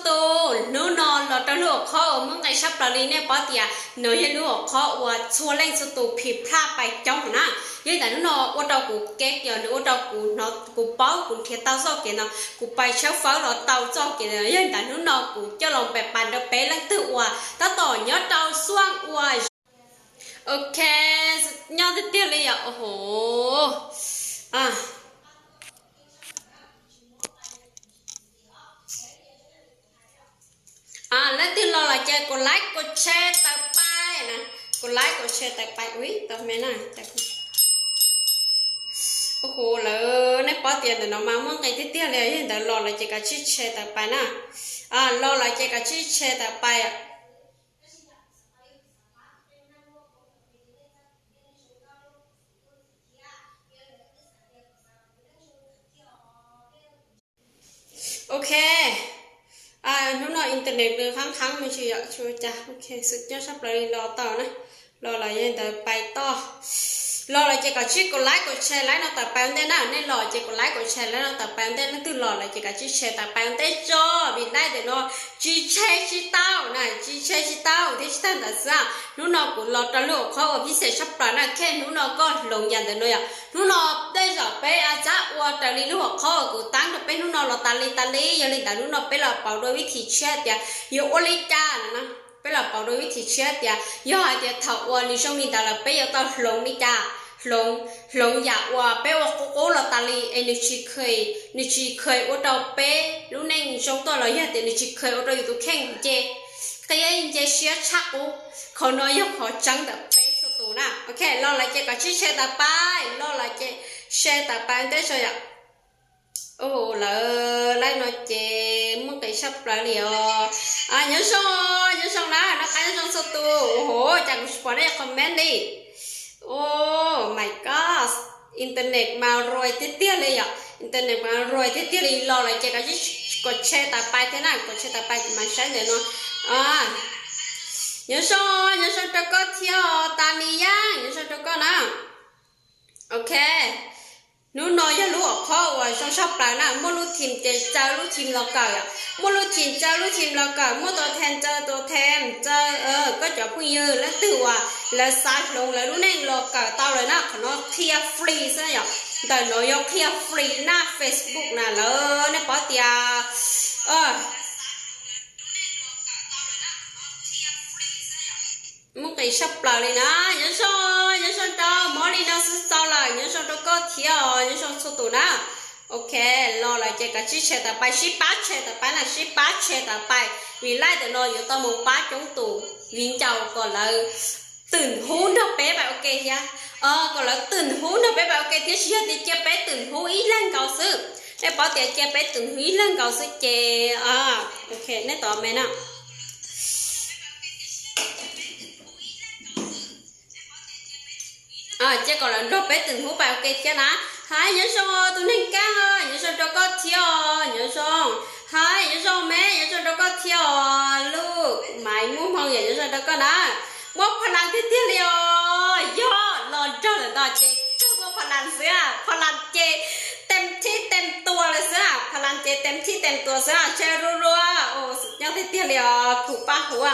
Tus hnub no los rau lub hom qhob uas muaj nqis sab plaws li, nej paub tias no yog lub hom qhob uas txhua leej txhua tus phim plaj pais coob na. Yog li ntawd hnub no ua rau kuv kev kiag, nws ua rau kuv hnov, kuv paub kuv nrhiav tau txoj kev no, kuv pais tshawb fawb los tau txoj kev no. Yog li ntawd hnub no kuv coj los pais pab rau peb leej twg uas tab tom nyob rau xuaj ua Ok, nyob tiag tiag li os. Leej twg los lawm ces kuv like kuv share tawm pais na, kuv like kuv share tawm pais ub tau me na. Ua hu lawm, nej paub tias ntawm no mas muaj nqis tiag tiag li, yog li ntawd los lawm ces kav tsij share tawm pais na. Los lawm ces kav tsij share tawm pais. Ok, hnub no internet nws qhab qhab me ntsis yom, tsis ua cas. Ok, xwm txheej sab plaws li los tau na. Los lawm yog li ntawd pais toj. Los lawm ces kom tsib kom like kom share li no tawm pais ua ntej na. Nej los ces kom like kom share li no tawm pais ua ntej, leej twg los lawm ces kom tsib share tawm pais ua ntej tso, vim daim ntawm no tsis tseg tsis tau na, tsis tseg tsis tau thiab tsis tag ntawd xwb. Hnub no kuv los rau lub hom qhob uas pib xem sab plaws na, khe hnub no koj hloov yam ntawm no yom. Hnub no tej zaum peb a tsab ua raws li lub hom qhob uas kuv teeb rau peb hnub no los tas li tas li, yog li ntawd hnub no peb los pauv dua vib thim tshiab tias yuav ua li cas no na. Peb los pauv dua vib thim tshiab tias yog hais tias thaum uas nws zoo li ntawd lawm peb yuav tau hloov li cas, hloov, hloov yam uas peb ua qub qub los tas li es nws tsis kheev, nws tsis kheev ua rau peb lub neej zoo tuaj los yog tias nws tsis kheev ua rau yus tus kheej nce, qia nce siab tshaj qub. Qhov no yog qhov tseeb ntawm peb txhua tus na. Ok, los lawm ces kom tsib share tawm pais, los lawm ces share tawm pais ua ntej tso yom. Ua lawm, li no ces muaj nqis sab plaws li os. Nyob zoo, nyob zoo na, noj qab nyob zoo txhua tus. Ua hu, cas kuv tsis pom nej comment li. Oh my god, internet mas ruam tiag tiag li yom, internet mas ruam tiag tiag li. Los lawm ces kom tsib kom share tawm pais thiab na, kom share tawm pais kuv mam saib ntawm no. Nyob zoo, nyob zoo rau koj thiab os, tas li yaj, nyob zoo rau koj na. Ok, hnub no yog lub hom qhob uas zoo sab plaws na, muaj lub thim ces tsaws lub thim los kawm, muaj lub thim tsaws lub thim los kawm, muaj tus them tsaws tus them, tsaws koj cov phooj ywg leej twg uas lawv xav hloov lawv lub neej los kawm tau lawm na. Qhov no qhia free xwb yom, ntawm no yog qhia free na, Facebook na lawm, nej paub tias muaj nqis sab plaws li na. Nyob zoo, nyob zoo rau, muab li no xwb txaus lawm, nyob zoo rau koj thiab os, nyob zoo txhua tus na. Ok, los lawm ces kom tsib share tawm pais, sib pab share tawm pais na, sib pab share tawm pais, vim li ntawm no yuav tau mus pab coob tus viv ncaus kom lawv twm hub nrog peb pais ua ke thiab. Kom lawv twm hub nrog peb pais ua ke thiab, tsis yog tias cia peb twm hub ib leeg nkaus xwb. Nej paub tias cia peb twm hub ib leeg nkaus xwb ces, ok, nej tos me na. Cia kom lawv nrog peb twm hub pais ua ke thiab na. Hais nyob zoo tus neeg kaj, nyob zoo rau koj thiab os, nyob zoo. Hais nyob zoo me, nyob zoo rau koj thiab os. Luj Maiv Muaj Hmoo yom, nyob zoo rau koj na. Muaj pha las tiag tiag li os, yog los nrog lawm no ces tsuas muaj pha las xwb, pha las ces tem thib tem tua lawm xwb, pha las ces tem thib tem tua xwb, share rua rua. Xwm txheej tiag tiag li os, kuv pab huv.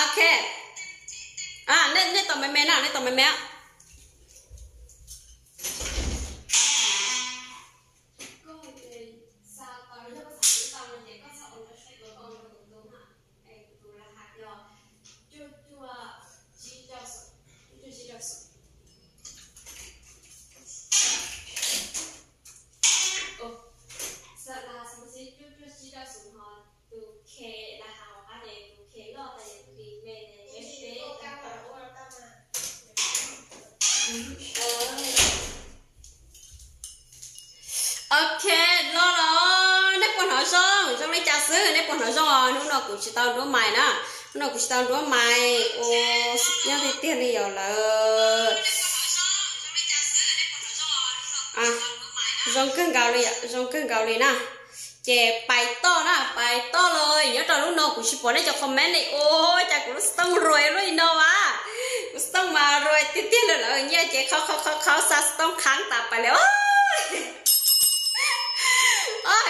Ok. Nej tos me me na, nej tos me me. Ok, los los, nej puas hnov zoo, zoo li cas xwb, nej puas hnov zoo os? Hnub no kuv tsis tau nruab mais na, hnub no kuv tsis tau nruab mais, ua nyob tiag tiag li yom lawm. Zoo kawg nkaus li, zoo kawg nkaus li na. Ces pais toj na, pais toj los nyob rau lub no kuv tsis pom nej cov comment li, ua cas kuv lub xov tooj ruam luaj li no as. Kuv xov tooj mas ruam tiag tiag li lawm, nyiaj ces qhau qhau qhau qhau xa xov tooj qhab tas pais li os.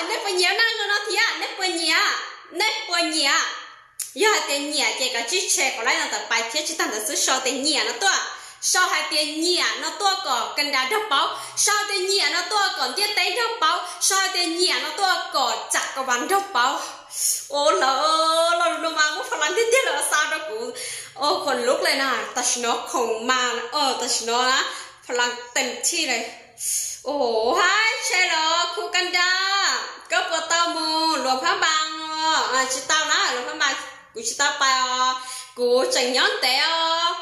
Nej Puas nyiam naj zoo no thiab? Nej puas nyiam? Nej puas nyiam? Yog hais tias nyiam ces kav tsij share kom laib no tawm pais thiab. Tsis tas ntawd xwb, sau tias nyiam no tuaj, sau hais tias nyiam no tuaj kom Kanda nrog paub, sau tias nyiam no tuaj kom ntiaj teb nrog paub, sau hais tias nyiam no tuaj kom tsam ka vas nrog paub. Ua lawm, lo lus no mas muaj pha las tiag tiag los xa rau kuv. Ua khuam lub le na, tam sim no khoom mas, tam sim no na, pha las teem thij le. Ua haib tshaj los khu Kanda, koj puas tau mus Luas Phab Npas? Tsis tau na, Luas Phab Npas kuv tsis tau pais os, kuv tseem nyob ntev os.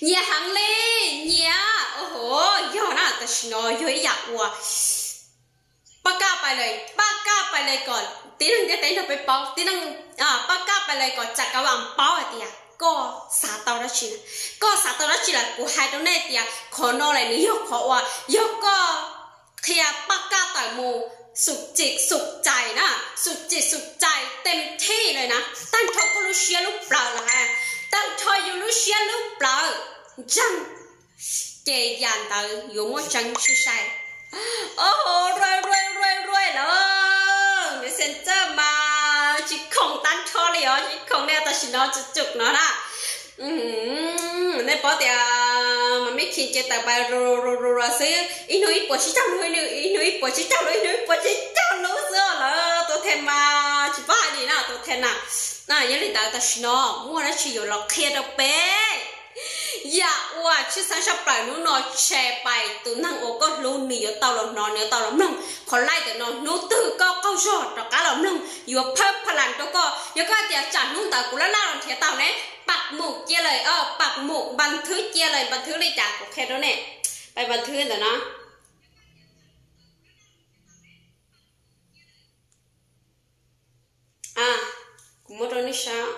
Nyiam heev li, nyiam. Ua hauv, yog na, tam sim no yog ib yam uas pab kaj pais le, pab kaj pais le kom tib neeg ntiaj teb nrog peb paub, tib neeg, pab kaj pais le kom tsam ka vas paub hais tias koj xav tau dab tsi na. Koj xav tau dab tsi lawm, kuv hais rau nej tias qhov no lawm nws yog qhov uas yog koj qhia pab kaj tawm mus xum txim xum cais na, xum txim xum cais teem thij le na, tag nrho koj lub siab lub plawv lawm, tag nrho yus lub siab lub plawv ntseeg, ces yam ntawd yuav muaj tseeb sai sai. Ua hauv, ruaj ruaj ruaj ruaj lawm, Messenger mas tsis khoom tag nrho li os, tsis khoom li, tam sim no tsum tsum no na. Nej paub tias mas me khin ces tawm pais ru ru ru ru xwb, ib hnub ib puas tsib caug lub, ib hnub ib puas tsib caug lub, ib hnub ib puas tsib caug lub xwb lawm. Tus them mas tsis paub hais li na, tus them na. Yog li ntawd tam sim no muaj dab tsi yuav los qhia rau peb. Yam uas tshwj xeeb tshaj plaws hnub no, share pais, tus neeg uas koj hlub nws yuav tau los hnov, nws yuav tau los mloog qhov live ntawm no. Hnub twg koj qaug zog rov qab los mloog yuav phawb pha las rau koj. Yog koj hais tias tsam hnub ntawd kuv laj laj los nrhiav tau ne, pab mus cia lawm, pab mus npas thwb cia lawm, npas thwb li cas kuv qhia rau nej. Pais npas thwb ntawm no. Kuv muab rau nej saib.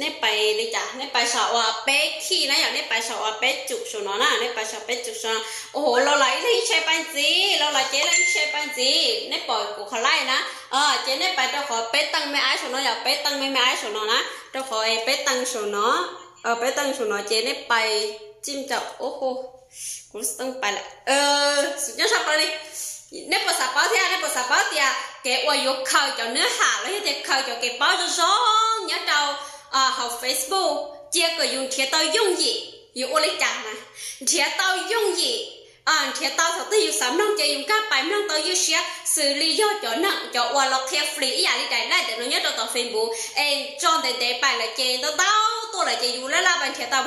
Nej pais li cas, nej pais saum uas peb khij na yom, nej pais saum uas peb cum saum no na, nej pais saum peb cum saum no. Ua hauv, los lawm ib leeg ib tshee pais ntxiv, los lawm ces ib leeg ib tshee pais ntxiv, nej pom kuv qhov live na. Ces nej pais rau qhov peb teej me aib saum no yom, peb teej me me aib saum no na, rau qhov peb teej saum no, peb teej saum no ces nej pais txij ncaum, ua hauv, kuv teej pais lawm. Xus nyob sab plaws li. Nej puas xav paub thiab, nej puas xav paub tias kev uas yuav khaws cov nws ham los yog tias khaws cov kev paub zoo zoo nyob rau hauv Facebook cia kom yus nrhiav tau yooj yim, yus ua li cas na? Nrhiav tau yooj yim, nrhiav tau thaum twg yus xav mloog ces yus nkag pais mloog tau ywj siab, xws li yog cov neeg cov uas los qhia free ib yam li daim live ntawm no nyob rau tom Facebook es tso ntev ntev pais lawm ces ntau ntau tuaj lawm ces yus laj laj pais nrhiav tau.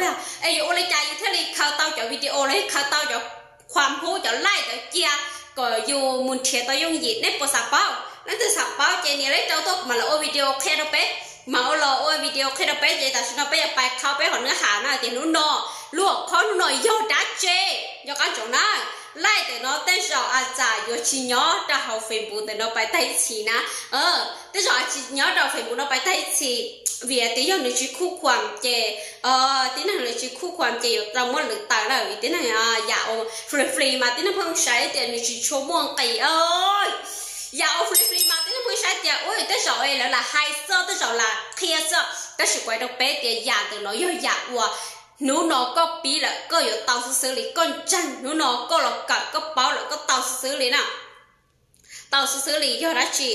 Es yus ua li cas yus thiaj li khaws tau cov video los yog khaws tau cov khua hmub cov live ntawd cia kom yus mus nrhiav tau yooj yim? Nej puas xav paub? Leej twg xav paub ces nias leb rau tuaj kuv mam los ua video qhia rau peb. Mam ua los ua video qhia rau peb ces tam sim no peb yuav pais qhau peb hom nws ham na tias hnub no, lub hom qhob hnub no yog dab tsi, nco qab ntsoov na. Live ntawm no tej zaum a tsam yuav tsis nyob rau hauv Facebook ntawm no pais tag ib txhis na. Tej zaum tsis nyob rau Facebook no pais tag ib txhis, vim tias yog nws tsis khuj khuam ces tib neeg nws tsis khuj khuam ces yuav tau muab lwm tawm lawm. Vim tib neeg yam uas free free mas tib neeg pheej saib tias nws tsis tshua muaj nqis. Yam uas free free mas tib neeg pheej saib tias ua tej zaum lawv lam hais xwb, tej zaum lam qhia xwb. Tab sis kuv hais rau peb tias yam ntawm no yog yam uas hnub no koj pib lawm koj yuav tau xwb xwb li, koj ntseeg hnub no koj los kawm koj paub lawm koj tau xwb xwb li na. Tau xwb xwb li. Yog dab tsi?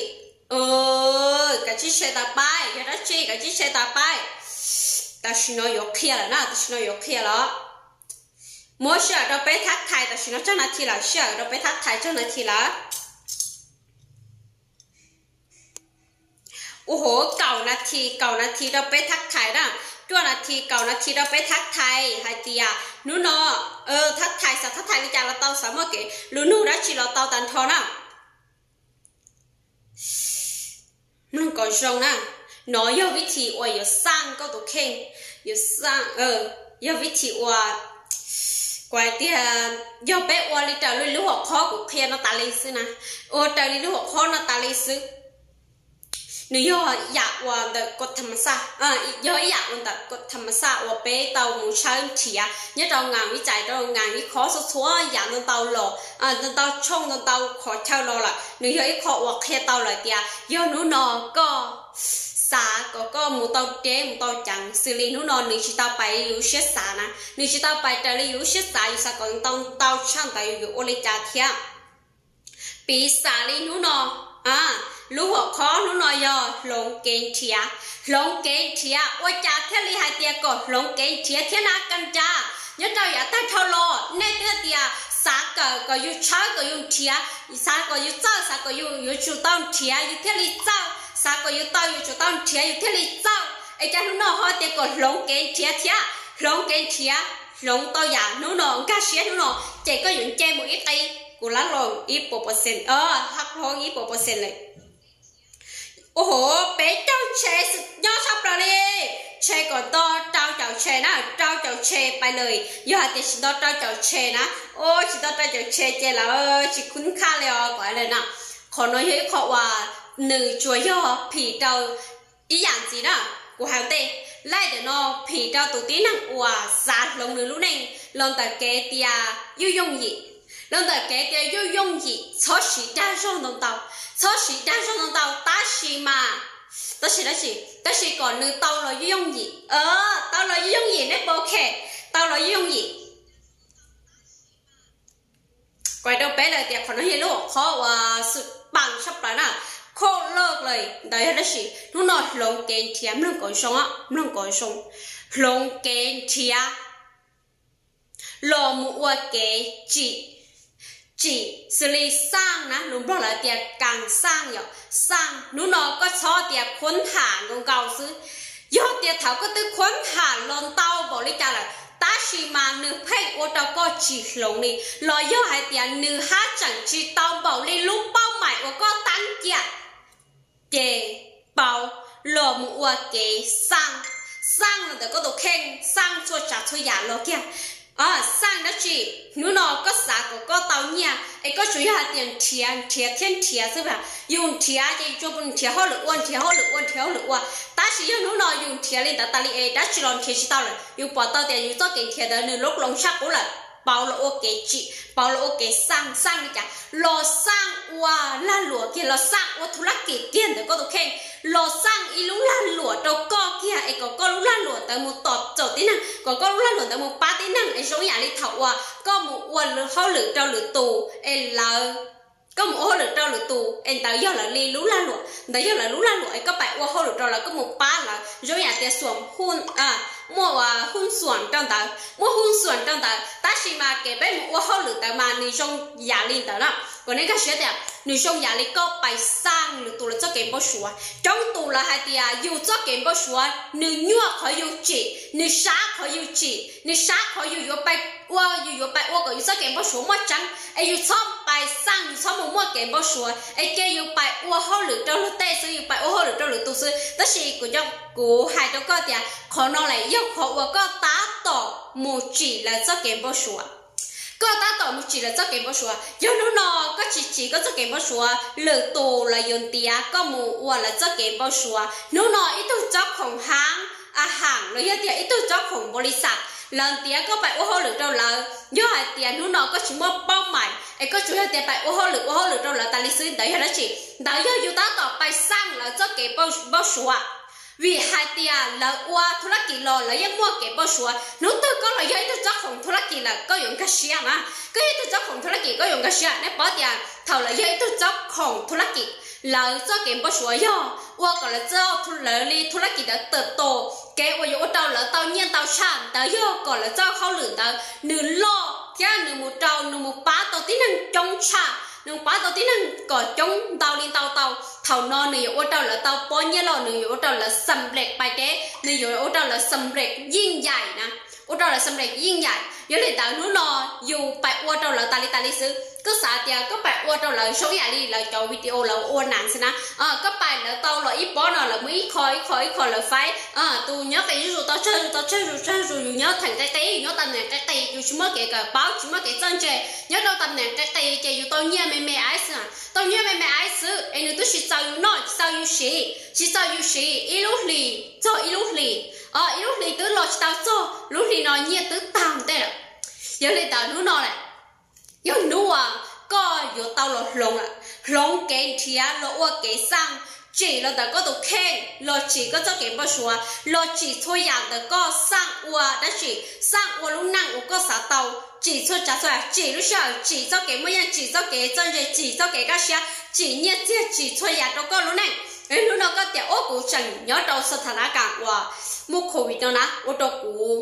Kav tsij share tawm pais. Yog dab tsi? Kav tsij share tawm pais. Tam sim no yuav qhia lawm na, tam sim no yuav qhia lawm. Muab sij hawm rau peb thab thais, tam sim no tsawg nas this lawm? Sij hawm rau peb thab thais tsawg nas this lawm? Ua hauv, kaum nas this, kaum nas this rau peb thab thais na. Cuaj nas this, kaum nas this rau peb thab thais hais tias hnub no thab thais, xav thab thais li cas los tau, xav muaj kev lus nug dab tsi los tau tag nrho na. Mloog kom zoo na. Nov yog vib thim uas yuav xaj koj tus kheej, yuav xaj, yog vib thim uas kuv hais tias yog peb ua li raws li lub hom qhob kuv qhia no tas li xwb na, ua raws li lub hom qhob no tas li xwb. Nws yog yam uas ntawm kod tham mas xaj, yog ib yam uas ntawm kod tham mas xaj uas peb tau mus tshawb nrhiav nyob rau ngas vib cais, rau ngas vib khob, txhua txhua yam ntau ntau los, ntau ntau tshooj ntau ntau qhov chaw los lawm. Nws yog ib qho uas qhia tau lawm tias yog hnub no koj xav kom koj mus tau deb mus tau ceev, xws li hnub no nws tsis tau pais li yus lub siab xav na, nws tsis tau pais raws li yus lub siab xav, yus xav kom ntau ntau tshaj ntawd yus yuav ua li cas thiab. Piv xam li hnub no, lub hom qhob hnub no yog hloov kev nrhiav. Hloov kev nrhiav, ua cas thiaj li hais tias kom hloov kev nrhiav thiab na? Kas cas nyob rau yav tag dhau los nej twb tias xav kawm kom yus tshawb kom yus nrhiav, xav kom yus txawj, xav kom yus yuav tsum tau nrhiav yus thiaj li txawj, xav kom yus tau yus tsum tau nrhiav yus thiaj li txawj. Es cas hnub no ho tias kom hloov kev nrhiav thiab? Hloov kev nrhiav, hloov tau yam hnub no, nkag siab hnub no, ces koj yuav nce mus ib qib, kuv lab loos ib puas percent, hab hlob ib puas percent lawm. Ua hov, peb caug tshe nyob tshaj plaws li. Tshe kom nto rau caum tshe na, rau caum tshe pais lawm. Yog hais tias tsis nto rau caum tshe na, o, tsis nto rau caum tshe ces lawv tsis khub khaj li os kuv hais lawm na. Qhov no yog ib qho uas nws tsuas yog phim rau ib yam ntxiv na. Kuv hais ntej, laij ntawm no phim rau tus tib neeg uas xav hloov nws lub neej los ntawm kev tias yooj yooj yim, los ntawm kev tias yooj yooj yim, txhob siv dag zog ntau ntau, txhob siv dag zog ntau ntau, tab sis mas, tab sis, tab sis, tab sis kom nws tau los yooj yooj yim, tau los yooj yooj yim, nej puas ok? Tau los yooj yooj yim. Kuv hais rau peb lawm tias qhov no yog lub hom qhob uas xwm pam tshaj plaws na, khoj loj lawm ntawd yog tab sis hnub no hloov kev nrhiav, mloog kom zoo, mloog kom zoo, hloov kev nrhiav los mus ua kev tsim, tsim xws li xaj na, lus Nplog lawv tias kas xaj yom, xaj. Hnub no koj txhob tias khuab tham nkaus nkaus xwb. Yog tias thaum koj twb khuab tham los ntau npaum li cas lawm, tab sis mas nws pheej ua rau koj tsis hloov li, los yog hais tias nws haj tseem tsis tau npaum li lub pauj maim uas koj tab cia, ces pauv los mus ua kev xaj, xaj los ntawm koj tus kheej, xaj txhua tsav txhua yam los kiag. Xaj dab tsi? Hnub no koj xav kom koj tau nyiaj es koj tsuas yog hais tias nrhiav, nrhiav thiab nrhiav xwb. Yus nrhiav ces yus tsuas nrhiav hauj lwm ua, nrhiav hauj lwm ua, nrhiav hauj lwm ua, tab sis yog hnub no yus nrhiav li ntawd tas li es dab tsi los nrhiav tsis tau lawm, yus pom tau tias yus txoj kev nrhiav ntawd nws loob ploov tshaj qub lawm, pauv los ua kev tsim, pauv los ua kev xaj. Xaj li cas? Los xaj ua lag luam kiag, los xaj ua thub lab kis kiag ntawm koj tus kheej, los xaj ib lub lag luam rau koj kiag es kom koj lub lag luam ntawd mus tom txaus tib neeg, kom koj lub lag luam ntawd mus pab tib neeg es zoo ib yam li thaum uas koj mus ua hauj lwm rau lwm tus es lawv, koj mus ua hauj lwm rau lwm tus es ntawd yog lawv li lub lag luam, ntawd yog lawv lub lag luam es koj pais ua hauj lwm rau lawv, koj mus pab lawv zoo ib yam tias xuam, muaj huj xuam rau ntawd, muaj huj xuam rau ntawd, tab sis mas kev peb mus ua hauj lwm ntawd mas nws zoo yam li ntawd na. Kom nej nkag siab tias nws zoo yam li koj pais xaj lwm tus lawv txoj kev npau suav. Coob tus lawv hais tias yus txoj kev npau suav nws nyuaj qhov yus tsim, nws sab qhov yus tsim, nws sab qhov yus yuav pais ua, yus yuav pais ua kom yus txoj kev npau suav muaj tseeb es yus txhob pais xaj, yus txhob mus muaj kev npau suav es cia yus pais ua hauj lwm rau luag tej xwb, yus pais ua hauj lwm rau lwm tus xwb. Tab sis kuv, kuv hais rau koj tias qhov no lawm yog qhov uas koj tab tom mus tsim lawv txoj kev npau suav. Koj tab tom mus tsim lawv txoj kev npau suav. Yog hnub no koj tsis tsim koj txoj kev npau suav, lwm tus lawv yuav ntiav koj mus ua lawv txoj kev npau suav. Hnub no ib tug tsob khoom hab, a ham, los yog tias ib tug tsob khoom npaum li xas, lawv ntiav koj pais ua hauj lwm rau lawv. Yog hais tias hnub no koj tsis muaj pauj mais es koj tsuas yog tias pais ua hauj lwm, ua hauj lwm rau lawv tas li xwb, ntawd yog dab tsi? Ntawd yog yus tab tom pais xaj lawv txoj kev npau suav. Vim hais tias lawv ua thub lab kis los lawv yeej muaj kev npau suav. Hnub twg koj los yog ib tug tsob khoom thub lab kis lawm koj yuav nkag siab na. Koj yog ib tug tsob khoom thub lab kis koj yuav nkag siab. Nej paub tias thaum lawv yog ib tug tsob khoom thub lab kis, lawv txoj kev npau suav yog ua kom lawv txoj, lawv li thub lab kis ntawd tawm tos, kev uas yuav ua rau lawv tau nyiaj ntau tshaj ntawd yog kom lawv txoj hauj lwm ntawd nws loj thiab nws mus rau, nws mus pab tau tib neeg coob tshaj, nws mus pab tau tib neeg kom coob ntau li ntau tau. Thaum no nws yuav ua rau lawv tau pob nyiaj loj, nws yuav ua rau lawv xam lem pais deb, nws yuav ua rau lawv xam lem yeej yaim na, ua rau lawv xam lem yeej yaim. Yog li ntawd hnub no yus pais ua rau lawv tas li tas li xwb. Koj xav tias koj pais ua rau lawv zoo ib yam li lawv cov video lawv ua nas xwb na. Koj pais lawv tau los ib pob no lawv muaj ib qho ib qho ib qho lawv faib. Tus nyob qis zuj zus tau tsawg zus, tau tsawg zus, tsawg zus, yus nyob theem qis qis, yus nyob tam neem qis qis, yus tsis muaj kev kawm paub, tsis muaj kev txawj ntse, nyob rau tam neem qis qis ces yus tau nyiaj me me aiv xwb. Tau nyiaj me me aiv xwb es nws twb tsis txaus yus noj, tsis txaus yus siv, tsis txaus yus siv ib lub hlis txog ib lub hlis, ib lub hlis twb los tsis tau txog lub hlis no nyiaj twb tag ntej lawm. Yog li ntawd hnub no lawm yog hnub uas koj yuav tau los hloov lawm, hloov kev nrhiav los ua kev xaj, tsim los ntawm koj tus kheej, los tsim koj txoj kev npau suav, los tsim txhua yam ntawm koj xaj ua dab tsi, xaj ua lub neej uas koj xav tau, tsim txhua tsav txhua yam, tsim lub sij hawm, tsim txoj kev muaj yeej, tsim txoj kev txawj ntse, tsim txoj kev kaj siab, tsim nyiaj txiag, tsim txhua yam rau koj lub neej. Hnub no koj tias ub kuv tseem nyob rau xo tha na kam uas muaj covid no na ua rau kuv,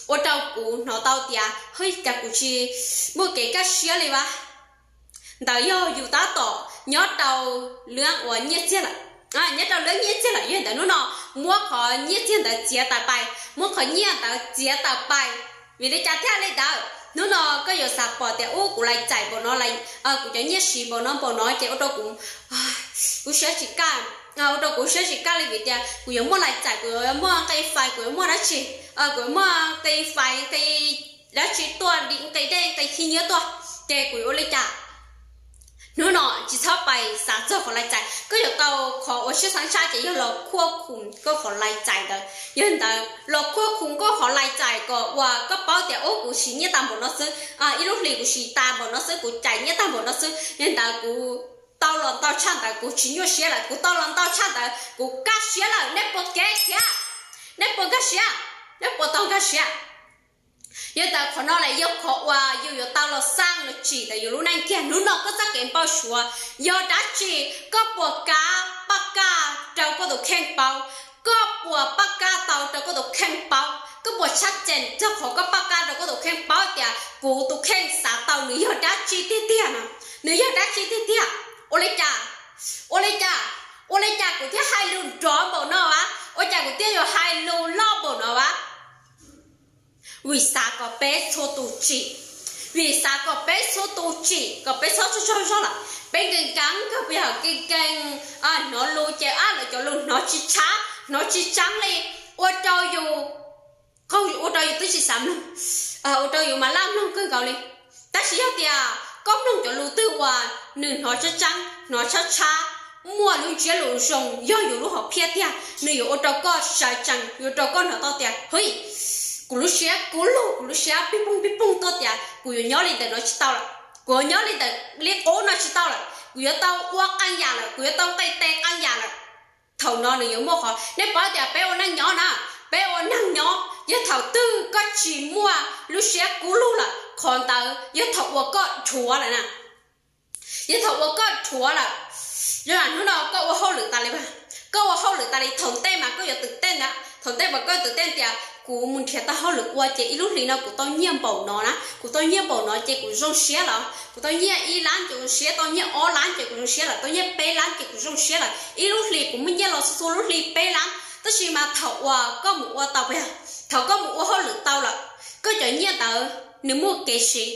ua rau kuv hnov tau tias hwj cas kuv tsis muaj kev kaj siab li vas. Ntawd yog yus tab tom nyob rau lub uas nyiaj txiag lawm, nyob rau lub nyiaj txiag lawm yog ntawd hnub no muab qhov nyiaj txiag ntawd txiav tawm pais, muab qhov nyiaj ntawd txiav tawm pais. Vim li cas thiaj li ntawd? Hnub no koj yuav xav pom tias ub kuv lais txais npaum no, kuv cov nyiaj siv npaum no npaum no ces ua rau kuv, kuv siab tsis kaj, ua rau kuv siab tsis kaj li vim tias kuv yuav muaj lais txais, kuv yuav muaj nqi fais, kuv yuav muaj dab tsi, kuv yuav muaj nqi fais nqi dab tsi tuaj, nqi dej nqi khib nyiab tuaj, ces kuv yuav ua li cas? Hnub no tsis txhob pais xav txog qhov lais txais, koj yuav tau qhov uas siab xav tshaj ces yog los khuaj khum koj qhov lais txais ntawd. Yog ntawd los khuaj khum koj qhov lais txais kom uas koj paub tias ub kuv siv nyiaj tag npaum no xwb, ib lub hlis kuv siv tag npaum no xwb, kuv cais nyiaj tag npaum no xwb, yog ntawd kuv tau los ntau tshaj ntawd kuv tsis nyuaj siab lawm, kuv tau los ntau tshaj ntawd kuv kaj siab lawm. Nej puas kev thiab? Nej puas kaj siab? Nej puas tau kaj siab? Yog ntawd qhov no lawm yog qhov uas yus yuav tau los xaj los tsim ntawm yus lub neej kiag. Hnub no koj txoj kev npau suav yog dab tsi? Koj puas kav paj kaj rau koj tus kheej paub? Koj puas paj kaj tau rau koj tus kheej paub? Koj puas tshaj cees txog qhov koj paj kaj rau koj tus kheej paub tias kuv tus kheej xav tau nws yog dab tsi tiag tiag no? Nws yog dab tsi tiag tiag? Ua li cas? Ua li cas? Ua li cas kuv thiaj hais lus nrov npaum no as? Ua cas kuv thiaj yuav hais lus loj npaum no as? Vim xav kom peb txhua tus tsim, vim xav kom peb txhua tus tsim kom peb txhob tsaug zog lawm. Peb nkees nkees kawg, peb yog nkees nkees hnov lus ces ab lawv cov lus hnov tsis tshab hnov tsis tseeb li, ua rau yus qaug, ua rau yus twb tsis xav mloog, ua rau yus mas laj mloog kawg nkaus li. Tab sis yog tias koj mloog cov lus twg uas nws hnov tseeb tseeb, hnov tshab tshab, muaj lub ntsiab lus zoo, yog yus lub hom phiaj tiag, nws yuav ua rau koj sawv tsees, yuav ua rau koj hnov tau tias hwj, kuv lub siab kub lug, kuv lub siab pij poog pij poog tuaj tias kuv yuav nyob li ntawm no tsis tau lawm, kuv yuav nyob li ntawm li qub no tsis tau lawm, kuv yuav tau ua qee yam lawm, kuv yuav tau nqis tes qee yam lawm. Thaum no nws yuav muaj qhov, nej paub tias peb ua neej nyob na, peb ua neej nyob yog thaum twg koj tsis muaj lub siab kub lug lawm, qhov ntawd yog thaum uas koj dhuav lawm na. Yog thaum uas koj dhuav lawm, yog hnub no koj ua hauj lwm tas li, koj ua hauj lwm tas li, thaum ntej mas koj yuav twm tej na, thaum ntej mas koj twm tej tias kuv mus nrhiav tau hauj lwm ua ces ib lub hlis no kuv tau nyiaj npaum no na, kuv tau nyiaj npaum no ces kuv zoo siab lawm, kuv tau nyiaj ib lab ces kuv zoo siab, tau nyiaj ob lab ces kuv zoo siab lawm, tau nyiaj peb lab ces kuv zoo siab lawm, ib lub hlis kuv muaj nyiaj los txhua txhua lub hlis peb lab. Tab sis mas thaum uas koj mus ua tau, thaum koj mus ua hauj lwm tau lawm, koj cov nyiaj ntawd nws muaj kev siv,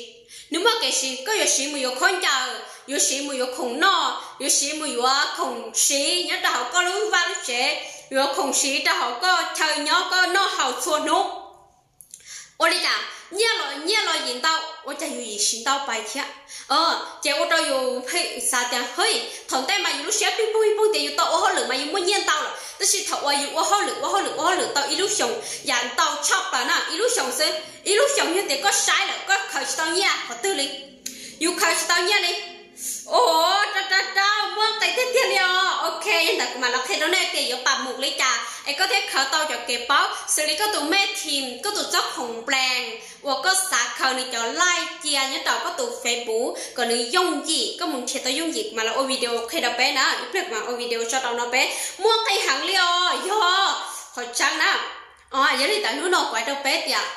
nws muaj kev siv, koj yuav siv mus yuav khaub ncaws, yuav siv mus yuav khoom noj, yuav siv mus yuav khoom siv nyob rau hauv koj lub vaj lub tsev, yuav khoom siv rau hauv koj chaw nyob koj noj haus txhua hnub. Ua li cas nyiaj los, nyiaj los yim ntau, ua cas yus yim siv ntau pais thiab? Ces ua rau yus pheej xav tias hwj, thaum ntej mas yus lub siab pij poog pij poog tias yus tau ua hauj lwm mas yus muaj nyiaj ntau lawm, tab sis thaum uas yus ua hauj lwm ua hauj lwm ua hauj lwm tau ib lub xyoos, yam ntau tshaj plaws na, ib lub xyoos xwb, ib lub xyoos yog tias koj saib lawm koj khaws tsis tau nyiaj qhov twg li, yus khaws tsis tau nyiaj li. Ua rau rau rau muaj nqis tiag tiag li os. Ok, yog ntawd kuv mam los qhia rau nej tias yuav pam mus li cas es koj thiaj khaws tau cov kev paub xws li koj tus mej thim, koj tus txoj khoom nplees uas koj xav khaws nws cov laij cia nyob rau koj tus Facebook kom nws yooj yim, koj mus nrhiav tau yooj yim. Kuv mam los ua video qhia rau peb na, ib pliag kuv mam ua video tso rau no peb. Muaj nqis heev li os, yog qhov tseeb na. Yog li ntawd hnub no kuv hais rau peb tias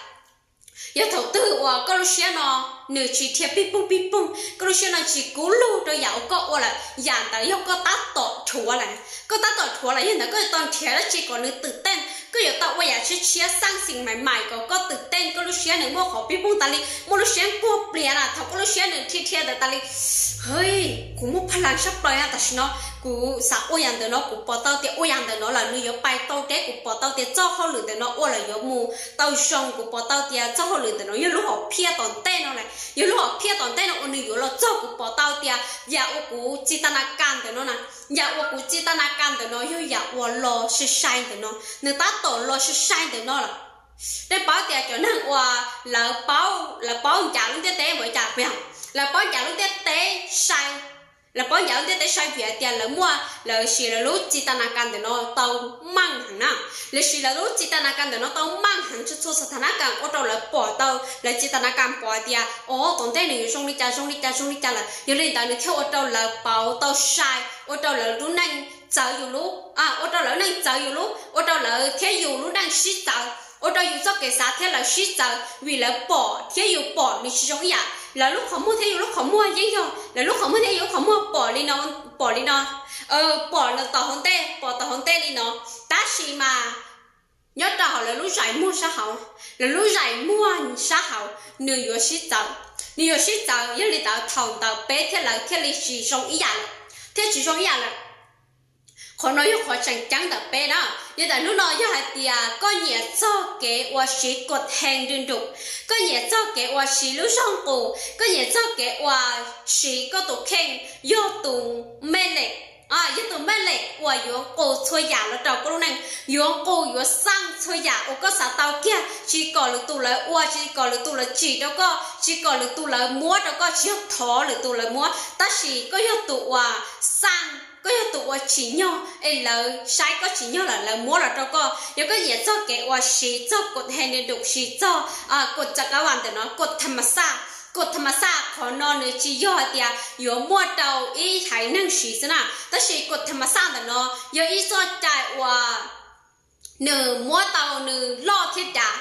yog thaum twg uas koj lub siab no nws tsis dhia pij poog pij poog, koj lub siab no tsis kub lug rau yam uas koj ua lawm, yam ntawd yog koj tab tom rhuav lawm. Koj tab tom rhuav lawm, yog ntawd koj yuav tau nrhiav dab tsi kom nws twm teej, koj yuav tau ua yam tshiab tshiab xeeb xeem mais mais kom koj twm teej, koj lub siab nws muaj qhov pij poog tas li, muaj lub siab nquag pliav na, thaum koj lub siab nws dhia dhia ntawd tas li. Hwj, kuv muaj phaj laj tshaj plaws na, tam sim no kuv xav ua yam ntawm no, kuv pom tau tias ua yam ntawm no lawm nws yuav pais tau deb, kuv pom tau tias txoj hauj lwm ntawm no ua lawm yuav mus tau zoo, kuv pom tau tias txoj hauj lwm ntawm no yog lub hom phiaj tom ntej no lawm, yog lub hom phiaj tom ntej no uas nws yuav los txog. Kuv pom tau tias yam uas kuv tsis tas nas kas ntawm no na, yam uas kuv tsis tas nas kas ntawm no yog yam uas los sai sai ntawm no, nws tab tom los sai sai ntawm no lawm. Nej paub tias cov neeg uas lawv paub, lawv paub ncav lub ntiaj teb npaum cas puas yog? Lawv paub ncav lub ntiaj teb sai Lawv paub ncav lub ntiaj teb saib vim hais tias lawv muaj, lawv siv lawv lub tsis tas nas kas ntawm no tau meej heev na. Lawv siv lawv lub tsis tas nas kas ntawm no tau meej heev txhua txhua xas thas nas kas ua rau lawv pom tau, lawv tsis tas nas kas pom hais tias, o, tom ntej nws yuav zoo li cas zoo li cas zoo li cas lawm. Yog li ntawd nws thiaj ua rau lawv pauv tau sai, ua rau lawv lub neej txawv yus lub, ua rau lawv neej txawv yus lub, ua rau lawv thiab yus lub neej sib txawv, ua rau yus txoj kev xav thiab lawv sib txawv vim lawv pom thiab yus pom nws tsis zoo ib yam. Lawv lub qhov muag thiab yus lub qhov muag yeej yog, lawv lub qhov muag thiab yus lub qhov muag pom li no, pom li no, pom tom hauv ntej, pom tom hauv ntej li no. Tab sis mas nyob rau hauv lawv lub zais muag sab hauv, lawv lub zais muag sab hauv nws yuav sib txawv, nws yuav sib txawv. Yog li ntawd thaum ntawd peb thiab lawv thiaj li tsis zoo ib yam lawm, thiaj tsis zoo ib yam lawm. Qhov no yog qhov tseem ceeb ntawm peb na. Yog ntawm hnub no yog hais tias koj nyiam txog kev ua siv kod hee nrw nrus, koj nyiam txog kev ua siv lub zog qus, koj nyiam txog kev ua siv koj tus kheej yog tus mej lem, yog tus mej lem uas yuav qus txhua yam los rau koj lub neej, yuav qus yuav xaj txhua yam uas koj xav tau kiag, tsis kom lwm tus lawv ua, tsis kom lwm tus lawv tsim rau koj, tsis kom lwm tus lawv muab rau koj, tsis yog thov lwm tus lawv muab, tab sis koj yog tus uas xaj, koj yog tus uas tsim nyog es lawv saib koj tsim nyog lawm lawv muab los rau koj. Yog koj nyiam txog kev uas siv txog kod hee nrw nrus, siv txog kod tsa kab vas ntawm no, kod tham mas xaj, kod tham mas xaj qhov no nws tsis yog hais tias yuav muaj rau ib haiv neeg siv xwb na, tab sis kod tham mas xaj ntawm no yog ib txoj cai uas nws muab tau nws loj thiab dav.